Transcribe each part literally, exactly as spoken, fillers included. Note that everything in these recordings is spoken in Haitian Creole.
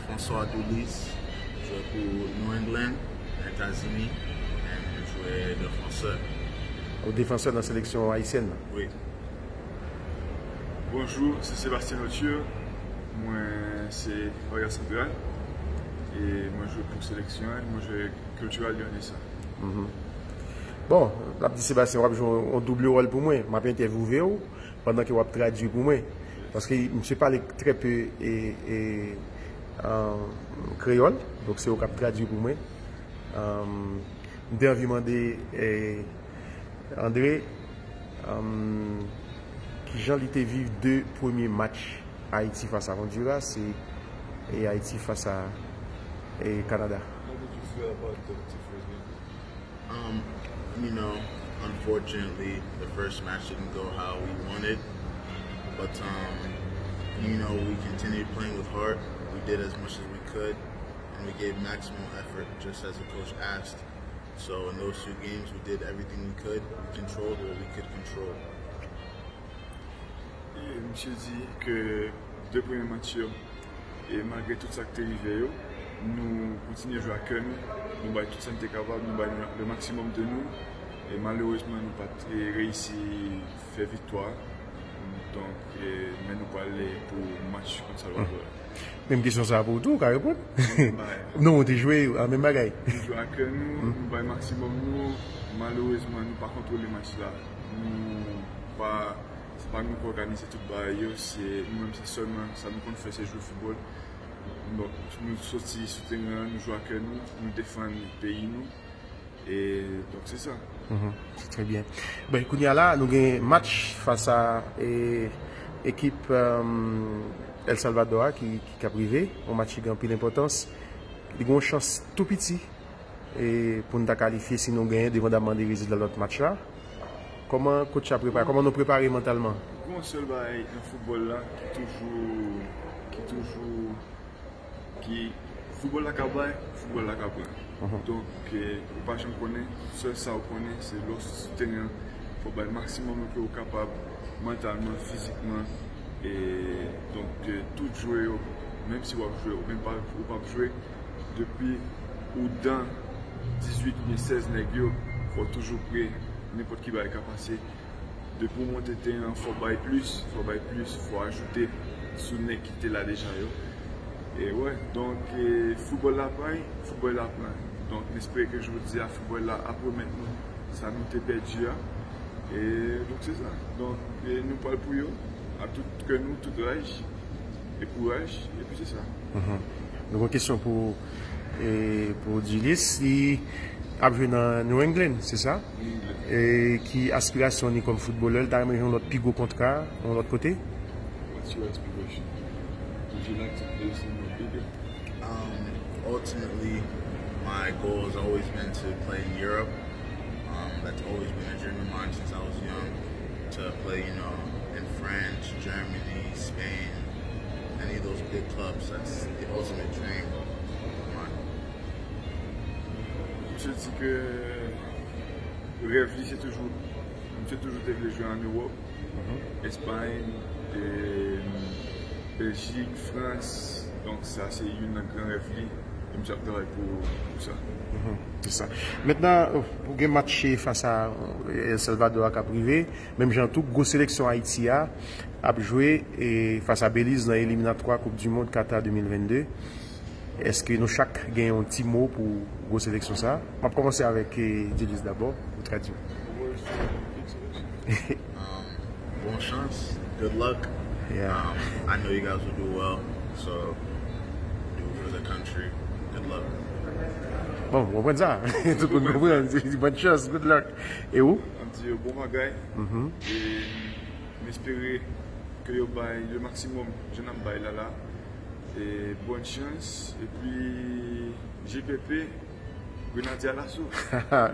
François Dulis, jwe pou New England, Etazini, e m jwe defansè. Ou defansè nan seleksyon ayisyen nan? Wi. Bonjou, se Sébastien Lautier. Mwen se aryè santral e mwen jwe pou seleksyon an, mwen jwe Cultural Lyonnais. Bon, l ap di Sébastien, w ap jwe yon doub wòl pou mwen. M ap entèvyouve w pandan ke w ap tradui pou mwen. Paske misye pale trè pe e, e, an, kreyòl, donk se ou k ap tradui pou mwen. An, m te anvi mande e, André, an, kijan li te viv de premye match Ayiti fas a Honduras e, e Ayiti fas a e, Kanada. How did you feel about the two first games? Um, you know, unfortunately, the first match didn't go how we wanted, but um, you know, we continued playing with heart. We did as much as we could, and we gave maximal effort, just as the coach asked. So in those two games, we did everything we could. We controlled what we could control. E misye di ke de premye match yo, e malgre tout sa k te rive yo, nou kontinye jwe ak kè nou, nou bay tout sa n te kapab, nou bay le maksimòm de nou, e malerezman nou pa t reyisi fè viktwa. Donk, e, men nou pral pou match kont Salvador la. Menm kesyon sa pou ou tou, ou ka reponn. Non, ou te jwe a menm bagay. Nou jwe ak kè nou, nou bay maksimòm nou. Malerezman, nou pa kontwole match la. Nou pa, se pa nou ki òganize tout bagay yo, se nou menm, se sèlman sa nou konn fè, se jwe foutbòl. Donk, nou soti sou teren an, nou jwe ak kè nou, nou defann peyi nou. E donk, se sa. Se trè byen. Ben, kounye a la, nou gen match fas a e, ekip um, El Salvador a ki, ki k ap rive. Yon match ki gen anpil enpòtans. Li gen yon chans tou piti e, pou n ta kalifye si nou genyen, depandamman de rezilta lòt match la. Kòman coach a prepare? Kòman nou prepare mantalman? Gen yon sèl bagay nan foutbòl la ki toujou, ki toujou, ki, foutbòl la ka bay, foutbòl la ka pran. Donk, e, ou pa janm konnen, sèl sa ou konnen, se lè w sou teren an, fò w bay maksimòm ke ou kapab, mantalman, fizikman. E, donk, e, tout jwe yo, menm si w ap jwe, ou menm pa, ou p ap jwe, depi ou dan dizuit oubyen sèz nèg yo, fò w toujou pre, nenpòt ki bagay ka pase. Depi w monte teren an, fò w bay plis, fò w bay plis, fò w ajoute sou nèg ki te la deja yo. E wè, donk, e, foutbòl la pay, foutbòl la pran. Donk, m espere ke jodi a, foutbòl la ap remèt nou sa nou te pèdi a. E donk, se sa. Donk, e nou pral pou yo, ak tout kè nou, tout raj, e kouraj, epi se sa. Nou gen kesyon pou, e, pou Dulis. Li ap jwe nan New England, se sa? E ki aspirasyon li kòm foutbolè? Li ta renmen jwenn yon lòt pi gwo kontra, yon lòt kote? What's your aspiration? Would you like to play somewhere bigger? Um, ultimately, my goal has always been to play in Europe. Um, that's always been a dream of mine since I was young, to play, you know, in France, Germany, Spain, any of those big clubs. That's the ultimate dream of mine. Misye di ke rèv li se toujou, misye toujou te vle jwe ann Ewòp, Espay, e, Bèljik, Frans. Donk sa se youn nan gran rèv li. E misye ap travay pou, pou sa. Se sa. Mentnan, pou gen match fas a El Salvador a k ap rive, menm jan tou, gwo seleksyon Ayiti a ap jwe e, fas a Beliz nan eliminatwa Koup di Mond Qatar de mil vennde. Èske nou chak gen yon ti mo pou gwo seleksyon sa a? M ap kòmanse avèk, e, Dulis dabò, pou tradui. Um, bon chans. Good luck. Yeah. Um, I know you guys will do well. So, do it for the country. Good luck. Bon, w konprann sa? Tout moun konprann. Di bonne chance, good luck. E ou? M ap di yo bon bagay. E m espere ke yo bay le maksimòm jan n ap bay la la. E bonne chance. Epi G P P, Grenadye a laso.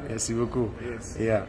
Merci beaucoup. Yes. Yeah.